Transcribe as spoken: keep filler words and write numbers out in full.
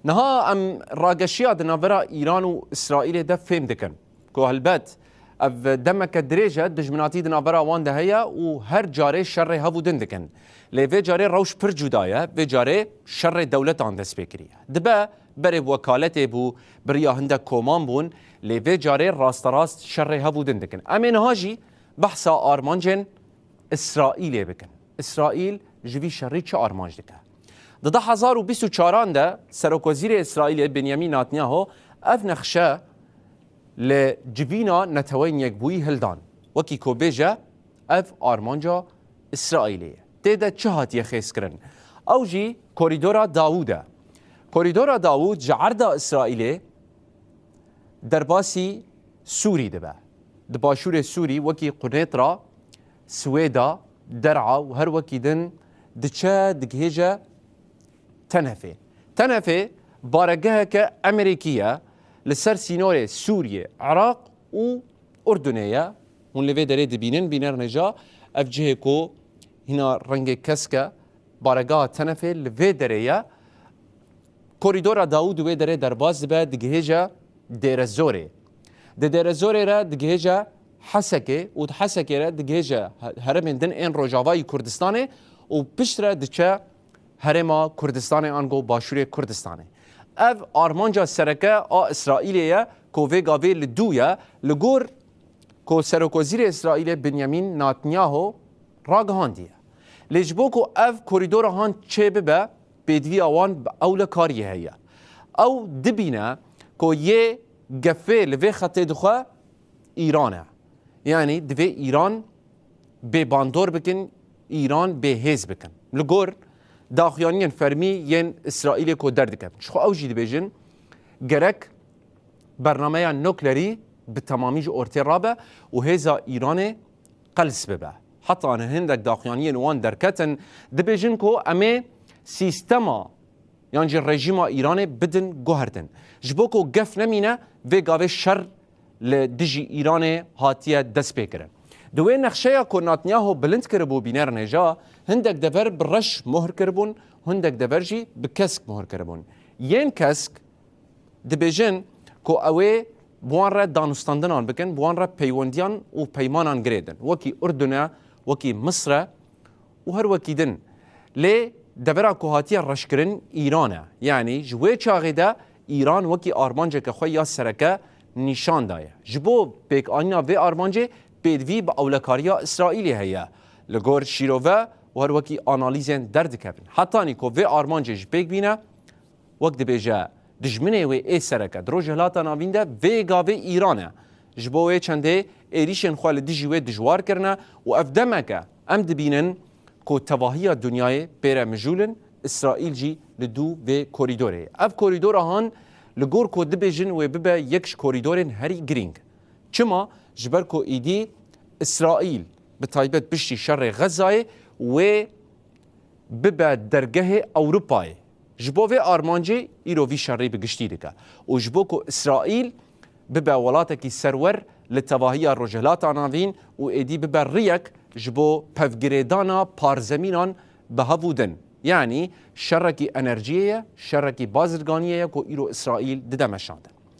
Niha em rageşiya di navbera Îran û Îsraîlê de fêm dikin ku helbet ev demeke dirêj e, dijminatî di navbera wan de heye û her carê şerê hev û din dikin. Lê vê carê rewş pir cuda ye, vê carê şerê dewletan dest pê kiriye. Dibe berê bi wekaletê bû, bi riya hindek koman bûn, lê vê carê rasterast şerê hev û din dikin. Em ê niha jî behsa armancên Îsraîlê bikin. Îsraîl ji vî şerî çi armanc dike? Di du hezar û bîst û çaran de Serokwezîrê Îsraîlê Benyamin Netanyahu ev nexşe li civîna Neteweyên Yekbûyî hildan. Wekî ku bêje, ev armanca Îsraîlê ye. Tê de çi hatiye xêzkirin? Ew jî Korîdora Dawûd e. Korîdora Dawûd ji erda Îsraîlê derbasî Sûrî dibe. Di başûrê Sûrî wekî Qunetra, Swêda, Der'a û her wekî din diçe digihêje Tenefê. Tenefê baregeheke Amerîkî ye li ser sînorê Sûriyê, Iraq û Urdunê ye. Hûn li vê derê dibînin, bînerên hêja, ev cihê ku hîna rengê kesk e, baregeha Tenefê li vê derê ye. Korîdora Dawûd wê derê derbas dibe, digihêje Dêrezorê. Di Dêrezorê re digihêje Hesekê û di Hesekê re digihêje he-, herêmên din ên Rojavayî Kurdistanê û piştre diçe Herêma Kurdistanê ango Başûrê Kurdistanê. Ev armanca sereke a Îsraîlê ye ku vê gavê li dû ye, li gor ku Serokwezîrê Îsraîlê Benyamin Netanyahu ragihandiye. Lê ji bo ku ev korîdora han çê bibe, pêdiviya wan bi ewlekariyê heye. Ew dibîne ku yê gefê li vê xetê dixwe Îran e. Yanî divê Îran bê bandor bikin, Îran bê hêz bikin. Li gor daxuyaniyên fermî yên Îsraîlê ku derdikevin. Ji xwe ew jî dibêjin, gerek bernameya nuklerî bi temamî ji ortê rabe û hêza Îranê qels bibe. Heta niha hindek daxuyaniyên wan derketin, dibêjin ku em ê sîstema yan jî rejîma Îranê bidin guhertin. Ji bo ku gef nemîne, vê gavê şer li dijî Îranê hatiye destpêkirin. Di wê nexşeya ku Netanyahu bilind kiribû, bînerên hêja, hindek dever bi reş mohr kiribûn, hindek dever jî bi kesk mohr kiribûn. Yên kesk dibêjin ku ew ê bi wan re danûstandinan bikin, bi wan re peywendiyan û peymanan girêdin. Wekî Urdun e, wekî Misir e û her wekî din. Lê devera ku hatiye reşkirin Îran e. Yanî ji wê çaxê de Îran wekî armanceke xwe ya sereke nîşan daye. Ji bo pêkanîna vê armancê pêdivî bi ewlekariya Îsraîlê heye. Li gor şîrove û her wekî analîzên derdikevin. Hetanî ku vê armancê ji pêk bîne, wek dibêje, dijminê wê ê sereke di Rojhilata Navîn de vê gavê Îran e. Ji bo wê çendê êrîşên xwe li dijî wê dijwar kirine û ev demek e. Em dibînin ku tevahiya dinyayê pê re mijûl in, Îsraîl jî li dû vê korîdorê ye. Ev korîdora han li gor ku dibêjin wê bibe yek ji korîdorên herî girîng. Çima? Ji ber ku îdî Îsraîl, bi taybet piştî şerê Xezayê, wê bibe dergehê Ewropayê. Ji bo vê armancê îro vî şerî bi giştî dike. Û ji bo ku Îsraîl bibe welatekî serwer li tevahiya Rojhilata Navîn û êdî bibe riyek ji bo pevgirêdana parzemînan bi hev û din. Yanî şerekî enerjiyê ye, şerekî bazirganiyê ye ku îro Îsraîl dide meşandin.